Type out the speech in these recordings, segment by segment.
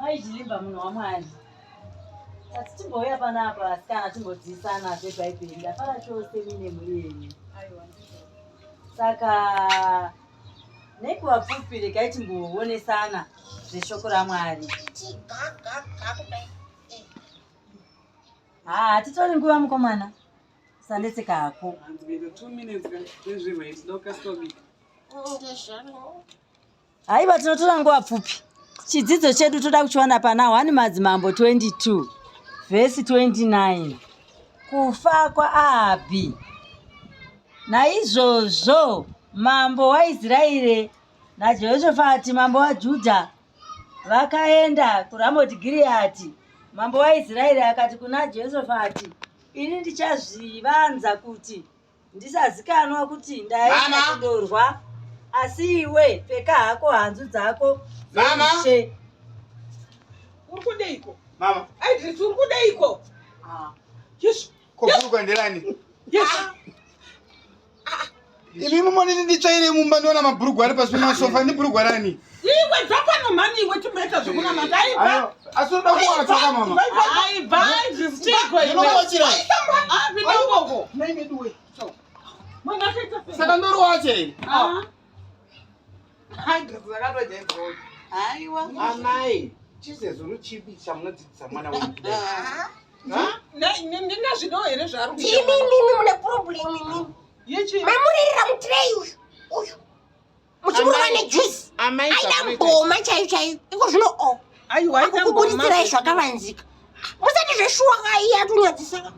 Mai Jilimba munhu waMwari. Tati timbouya panapa vasikana timbodziisana zvebhaibheri. Ndafara chose muine mhuri yenyu. Saka nenguva pfupi regai timboonesana zveshoko raMwari. Haa hatitori nguva mukomana. Usanetseka hako. Haiwa tinotora nguva pfupi. Chidzidzo chedu toda kuchiwana pana 1 Madzimambo 22 vhesi 29. Kufa kwaAhabhi. Naizvozvo mambo waIsraeri naJehoshafati mambo waJudha vakaenda kuRamoti Gireadhi. Mambo waIsraeri akati kuna Jehoshafati, ini ndichazvivanza kuti ndisazikanwa kuti ndaenda kundorwa asi iwe pfeka hako hanzu dzako dzeushe. Uri kudeiko? Mama. Idris uri kudeiko? Ah. Yes. Ko bhurugwa nderani? Yes. Ah. Imi mumoniti nditsvaire mumba ndiona mabhurugwa ari pasi pemasofa ndi bhurugwa rani? Iwe dzapano mhani iwe timboita zvekunamata aibva. Asi unoda kuwatsvaka mama. Aibva Idris chiko iwe. Ndinokuwachira. Ah, pinda ukoko. Nai meduwe. Mwana akaita sei? Saka ndoriwacha here? Ah. Idris akatojaidza. Aiwa. Amai, chizezuru chipi chamunodzidzisa mwana wenyu kudai? Ndingazvidawo here zvaari kuita? Imi imimi mune problem imimi. Yechi. Mamurerera mutireyi uyu uyu muchimurova nejuice Amai aida zvamunoita. mboma chaiyo chaiyo iko zvino o Aiwa aida mboma. akukubudisirai zvakavanzika musati zveshuwa ka iye atonyadzisaka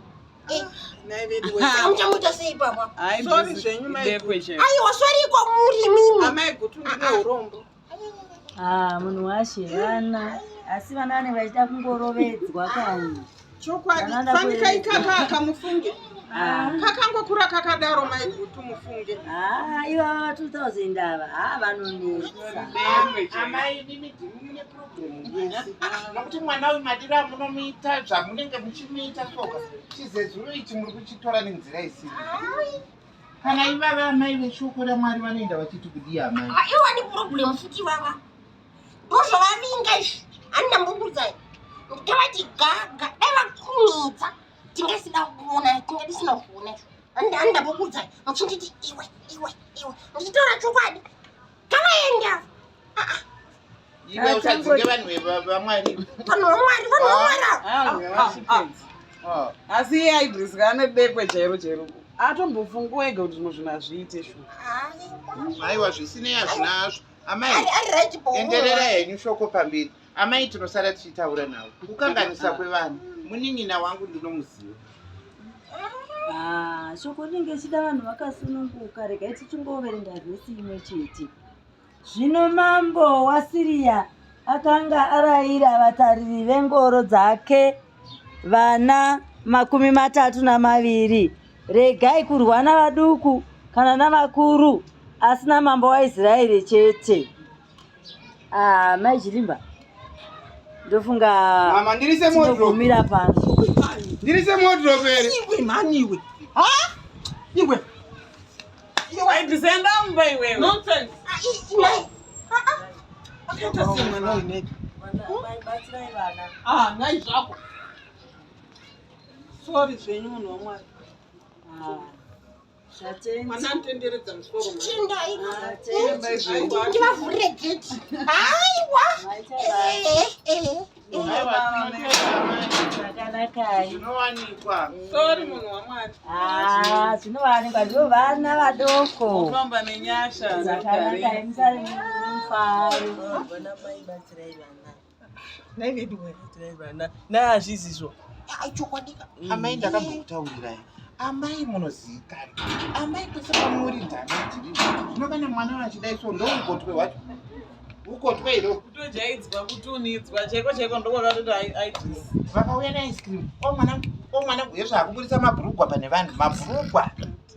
Eh, Nhai veduwe. saka muchamuita sei ipapa Sorry zvenyu mai. Aiwa sorry kwamuri imimi. Amai Gutu ndine urombo. Ah, munhu washe vana asi vana vanenge vachida kungorovedzwa kai Chokwadi Vana fanika kurovedzwa. ikaka akamufunge. Ah. Kakangokura kakadaro mai Gutu mufunge. Ah, ivava 2000 ava ah, vanonetsa. Amai imimi ndimi mune problem yese. Nokuti mwana uyu madiro amunomuita zvamunenge muchimuita soka. Chizezuru ichi muri kuchitora nenzira isiri. Kana ivava amai veshoko raMwari vanoenda vachiti kudii amai? Ah, iwa ni problem futi vava. Ndozvavavinga izvi. Handina mbukudzai. Ndavati gaga dai vakurumidza. Tingasida kuona, tinga tisina kuona izvo. Handina mbukudzai. Muchinditi iwe, iwe, iwe. Ndichitaura chokwadi. Kavaenda. Ah, ah. Iwe usadzinge vanhu vaMwari. Vanhu vaMwari, vanhu vaMwari ava. Ah. Asi iye Idris kana bekwe chairo chairo. Atombofunga wega kuti zvimwe zvinhu hazviite shuwa. Aiwa zvisinei hazvina hazvo. Amai, Ari right bo. enderera henyu shoko pamberi. Amai tinosara tichitaura navo. Kukanganisa kwevanhu. Munin'ina wangu ndinomuziva. Ah, shoko rinenge richida vanhu vakasununguka regai tichingoverenga vhesi imwe chete. Zvino mambo waSiria akanga arayira vatariri vengoro dzake vana 32, Regai kurwa navaduku kana navakuru, asi namambo waIsraeri chete. Ah, mai Chilimba, ndofunga Mama, ndiri semodrobe. tinogumira pano. Ndiri semodrobe here? Iwe mhani iwe. Ha? Iwe. Idris enda mumba iwewe. Nonsense. Ah, i- Ah, ah. Akaita sei mwana uyu nega? Batsirai vana. Ah, nhai zvako. Sorry zvenyu munhu waMwari. Ah, zvatenzi. Mwana anotenderedza musoro. mwana. Chindai. Ah, tenzi. Ndivavhurire gate. Aiwa. Maita basa. Eh, eh, eh. Aiwa tinotenda amai. Zvakanakai. Zvinowanikwa. Sorry munhu waMwari. Ah, zvinowanikwa ndivo vana vadoko. Famba nenyasha. Zvakanakai musare mufaro. Vana mai batsirai vana. Nhai veduwe. Batsirai vana. Naye hazvizizvo. Ai chokwadi ka. Amai ndakambokutaurirai. Amai munozivikanwa. Amai kwese kwamuri ndana tiri. Zvino kana mwana achidai so ndougotwe hwacho. Ugotwe here? Kutojaidzwa kutunidzwa chaiko chaiko ndokwakatoita Idris. Vakauya neice cream. O mwana, o mwana hezvo akuburitsa mabhurugwa pane vanhu. Mabhurugwa.